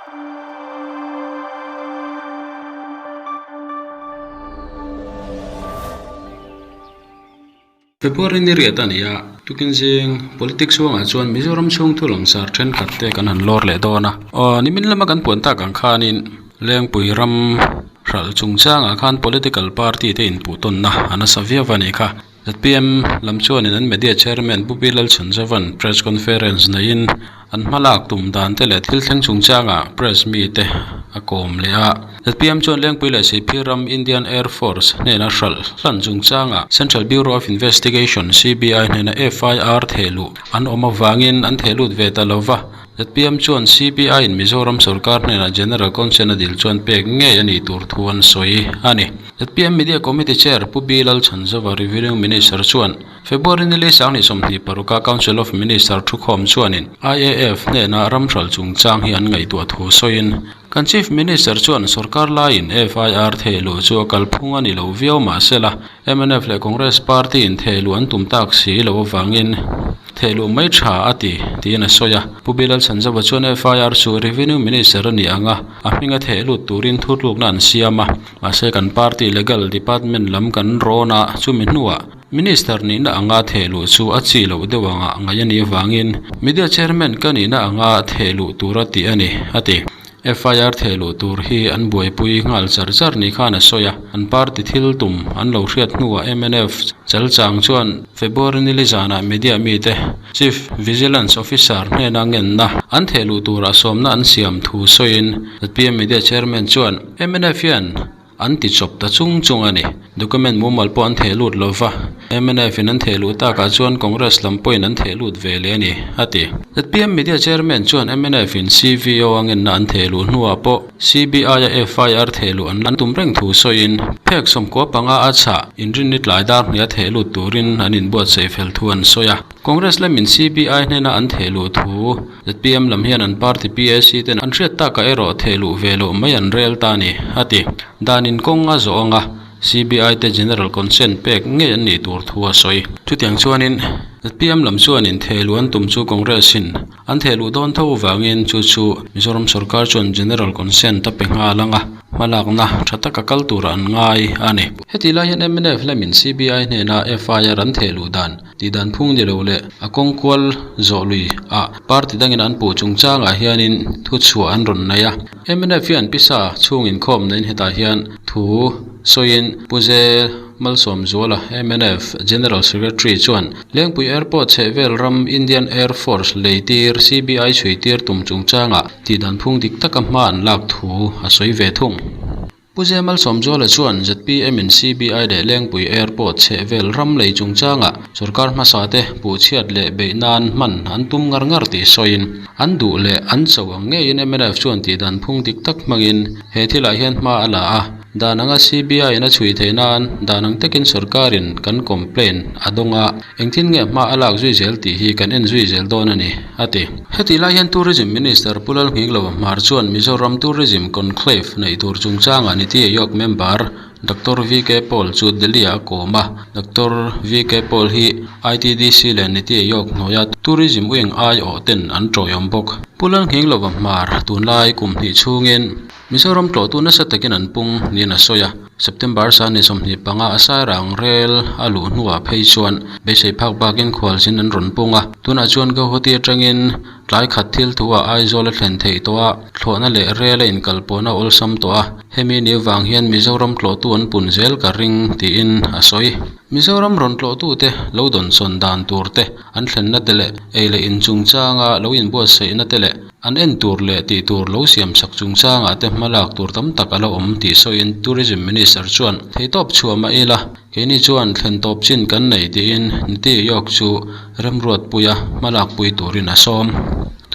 February ni riat a ni a, tukin zing politics huangah chuan Mizoram chhung thu langsar thenkhat te kan han lawr leh dawn a. Aw nimin lama kan puan tak ang khanin Lengpui ram hralh chungchangah khan political party te inpuhtawnna a nasa viau a nih kha. Zpm lam chuanin an media chairman Pu Bilal Chhanzovan press conference neiin an hmalak tum dan te leh thil thleng chungchangah press mite a kawm leh a. Zpm chuan Lengpui leh Sihphir ram Indian Air Force hnena hralh hlan chungchangah Central Bureau of Investigation, CBI, hnena FIR thehluh an awm avangin an thehlut ve ta lova. Zpm chuan CBI in Mizoram sorkar hnenah General Consent a dil chuan pek ngei a nih tur thu an sawi a ni. Zpm Media Committee Chair Pu B Lalchhanzova Revenue Minister chuan February ni li sang ni 26 a Council of Minister thukhawm chuanin IAF hnena ramhral chungchang hi an ngaihtuah thu sawiin kan Chief Minister chuan sorkar laiin FIR thehluh chu a kalphung a ni lo viau mahsela mnf leh Congress party in thehluh an tum tak si lo avangin Thehluh mai tha a ti, tiin a sawi a. Pu Bilal Chhanzova chuan FIR chu Revenue Minister a ni ang a, a hminga theh lut turin thutlukna an siam a. Mahse kan party legal department lam kan rawn a, chumi hnuah Minister nihna anga thehluh chu a chi loh deuh anga ngaih a nih avangin Media Chairman ka nihna anga thehluh tura tih a ni, a ti. FIR thehluh tur hi an buaipui nghal char char ni khan a sawi a, an party thil tum an lo hriat hnuah mnf chalchang chuan February nili zanah media mite Chief Vigilance Officer hnena ngenna an thehluh turah sawmna an siam thu sawiin zpm Media Chairman chuan mnf hian An ti chawp ta chung chung a ni. Document mumal pawh an theh lut lo va, mnf in an theh luh takah chuan Congress lam pawhin an theh lut ve leh a ni, a ti. Zpm Media Chairman chuan mnf in CVO a ngenna an theh luh hnuah pawh CBI a FIR theh luh an tum reng thu sawiin phek 15 a chhah inrinni tlai dar hnia theh lut turin an inbuatsaih fel thu an sawi a. Congress lamin CBI hnena an theh luh thu zpm lam hian an party PAC ten an hriat takah erawh theh luh ve loh mai an rel ta a ni, a ti. Danin kawng a zawh ang a, CBI te General Consent pek ngei an nih tur thu a sawi. Chutiang chuanin zpm lam chuanin theh luh an tum chu Congress in an theh luh dawn tho vangin chu chu Mizoram sorkar chuan General Consent a pe nghal ang a, hmalakna tha taka kal turah an ngai a ni. Heti lai hian mnf lamin CBI hnena FIR an theh luh dan Tihdan phung ni lo leh a kawng kual zawh lui ah party dangin an puh chungchangah hianin thu chhuah an rawn nei a. Mnf hian pisa chhung inkhawm neiin hetah hian thu sawiin Pu Ze Malsawmzuala mnf General Secretary chuan Lengpui Airport chhehvel ram Indian Air Force leitir CBI chhuitir tum chungchangah tihdan phung dik taka hma an lak thu a sawi ve thung. Pu Zemal Sawmzuala chuan zpm in CBI leh Lengpui Airport chhehvel ram lei chungchangah sorkar hmasa te puhchhiat leh beih nan hman an tum ngar ngar tih sawiin an duh leh an cho ang ngeiin mnf chuan tihdan phung dik tak hmangin he thilah hian hma a la a, dan anga CBI in a chhui theih nan dan ang takin sorkarin kan complaint a dawng a, engtin nge hma a lak zui zel tih hi kan en zui zel dawn a ni, a ti. Heti lai hian Tourism Minister Pu Lalnghingloa Hmar chuan Mizoram Tourism Conclave neih tur chungchangah Niti Aayog member Doctor VK Paul chu Delhi-ah a kawm a. Doctor VK Paul hi ITDC leh Niti Aayog hnuaia Tourism wing aiawh ten an tawiawm bawk. Pu Lalnghingloa Hmar tunlai kum hnih chhungin Mizoram tlawhtu nasa takin an pung niin a sawi a, September sa ni 25 a sairang rel a luh hnuah phei chuan beisei phak bakin khualzin an rawn pung a, tunah chuan Guwahati atangin tlai khat thil thuah Aizawl a thlen theih tawh a, thlawhna leh rel a inkalpawhna a awlsam tawh a, hemi ni avang hian Mizoram tlawhtu an pun zel ka ring tiin a sawi. Mizoram rawn tlawhtute lo dawnsawn dan tur te, an thlenna te leh ei leh in chungchanga lo inbuatsaihna te leh An en tur leh tih tur lo siam sak chungchangah te hmalak tur tam tak a la awm tih sawiin Tourism Minister chuan theihtawp chhuah mah ila keini chuan thlen tawp chin kan nei tiin Niti Aayog chu remruatpuia hmalakpui turin a sawm.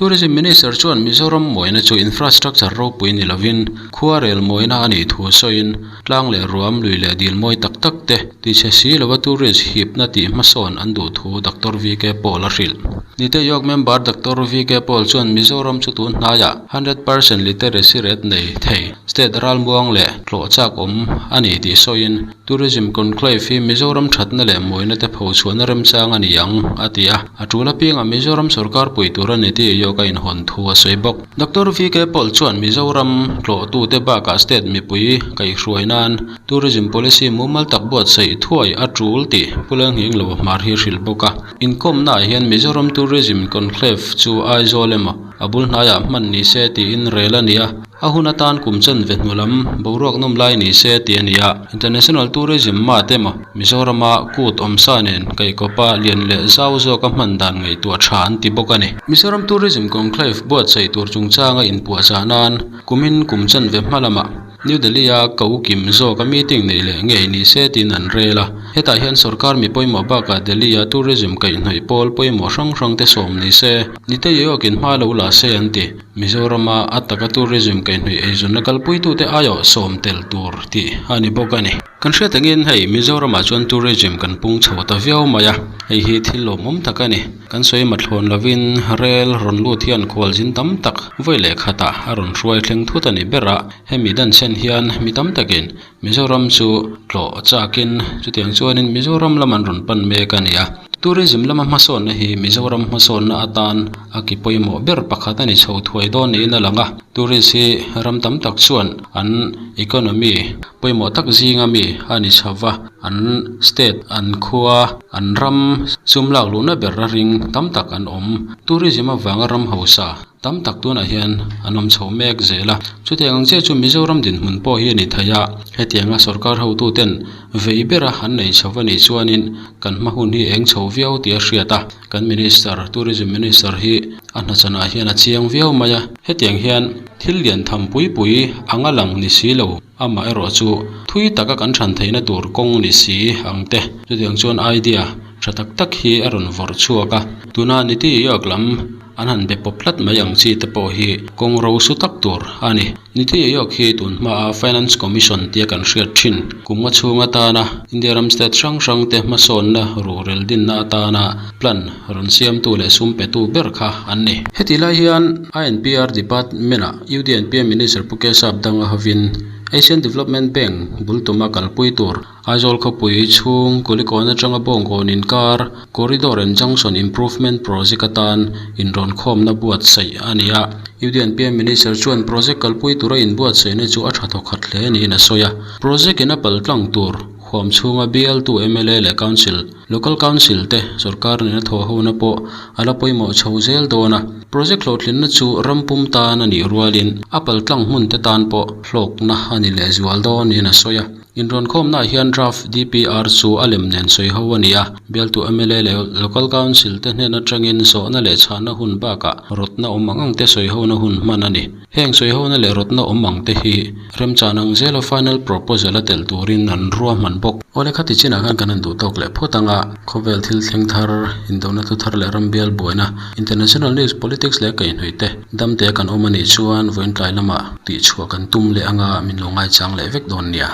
Tourism Minister chuan Mizoram mawina chu infrastructure ropui ni lovin khuarel mawina a nih thu sawiin tlang leh ruam lui leh dil mawi tak tak te tichhe si lova tourist hipna tih hmasawn an duh thu Doctor VK Paul a hrilh. Nite York member Doctor VK Paul chuan Mizoram chu tun hnaiah 100% literacy rate nei thei state ralmuang leh tlawh chak awm a ni tih sawiin Tourism Conclave hi Mizoram thatna leh mawina te pho chhuahna remchang a ni ang a ti a. A tul apiangah Mizoram sorkar pui tur a ni tih York. Aayog a inhawn thu a sawi bawk. Doctor VK Paul chuan Mizoram tlawhtute bakah state mipui kaihhruai nan Tourism Policy mumal tak buatsaih thuai a tul tih Pu Lalnghinglo Hmar hi a hrilh bawk a. Inkawmnaah hian Mizoram Tourism Conclave chu Aizawl emaw a bul hnaiah hman ni se tiin rel a ni a, a hun atan kum chanve hnu lam boruak nawm lai ni se tih a ni a. International Tourism Mart emaw Mizorama kut awmsa nen kaihkawpa lian leh zau zawka hman dan ngaihtuah tha an ti bawk a ni. Mizoram Tourism Conclave buatsaih tur chungchanga inpuahchah nan kumin kum chanve hma lamah New Delhi-a ko kim zawka meeting neih leh ngei ni se tiin an rel a. Hetah hian sorkar mi pawimawh bakah Delhi-a tourism kaihhnawih pawl pawimawh hrang hrang te sawm ni se, Nite York-in hma lo la se an ti. Mizorama a taka tourism kaihhnawih eizawnna kalpuitute aiawh sawm tel tur tih a ni bawk a ni. Kan hriat angin hei Mizoramah chuan tourism kan pung chho ta viau mai a, hei hi thil lawmawm tak a ni. Kan sawi mathlawn lovin rel rawn lut hian khualzin tam tak vawi leh khatah a rawn hruai thleng thut a ni ber a. Hemi dan sen hian mi tam takin Mizoram chu tlawh chakin chutiang chuanin Mizoram lam an rawn pan mek a ni a. Tourism lama hmasawnna hi Mizoram hmasawnna atan a ki pawimawh ber pakhat a ni chho thuai dawn niin a lang a. Tourist hi ram tam tak chuan an economy pawimawh tak zinga mi a ni chho va, an state, an khua, an ram sum lak luhna ber a ring tam tak an awm. Tourism avanga ram hausa. Tam tak tunah hian an awm chho mek zel a, chutiang ang chiah chu Mizoram dinhmun pawh hi a ni thei a, hetianga sorkar hotuten vei bera an nei chho a nih chuanin kan hma hun hi eng chho viau tih a hriat a, kan Minister, Tourism Minister hi a hnachanah hian a chiang viau mai a, hetiang hian thil lian tham pui pui anga lang ni si lo, amah erawh chu thui taka kan than theihna tur kawng ni si ang te, chutiang chuan idea tha tak tak hi a rawn vawrh chhuak a, tuna Niti Aayog lam. An han be pawp tlat mai ang chi te pawh hi kawng ro su tak tur a ni. Niti Aayog hi tun hmaa Finance Commission tia kan hriat thin kum nga chhung atana India ram state hrang hrang te hmasawnna ruhrel dinna atana plan rawn siamtu leh sum petu ber kha an ni. Heti lai hian INPR Department-ah UDNPM Minister Pu Kesap Danga hovin Asian Development Bank bul tuma kalpui tur Aizawl khawpui chhung Kulikawn atanga Bawngkawn inkar Corridor and Junction Improvement Project atan inrawnkhawmna buatsaih a ni a. UDNPM Minister chuan project kalpui tura inbuatsaihna chu a tha thawkhat hle niin a sawi a. Project in a paltlang tur huam chhunga bialtu mla leh Council, Local Council te sorkar nena thawhhona pawh a la pawimawh chho zel dawn a. Project hlawhtlinna chu ram pum tan a nih rualin a paltlang hmun te tan pawh hlawkna a ni lehzual dawn niin a sawi a. Inrawnkhawmnaah hian draft DPR chu a lem nen sawi ho a ni a, bialtu mla leh Local Council te hnen atangin zawhna leh chhahna hun bakah rawtna awm ang ang te sawi hona hun hman a ni. Heng sawi hona leh rawtna awm ang te hi remchan ang zela final proposal a telh turin an ruahman bawk. Awle khati chinah khan kan han duh tawk leh phawt ang a, khawvel thil thleng thar, indona thu thar leh ram bial buaina, international news, politics leh kaihhnawih te damte kan awm a nih chuan vawiin tlai lamah tihchhuah kan tum leh anga min lo ngaichang leh vek dawn nia.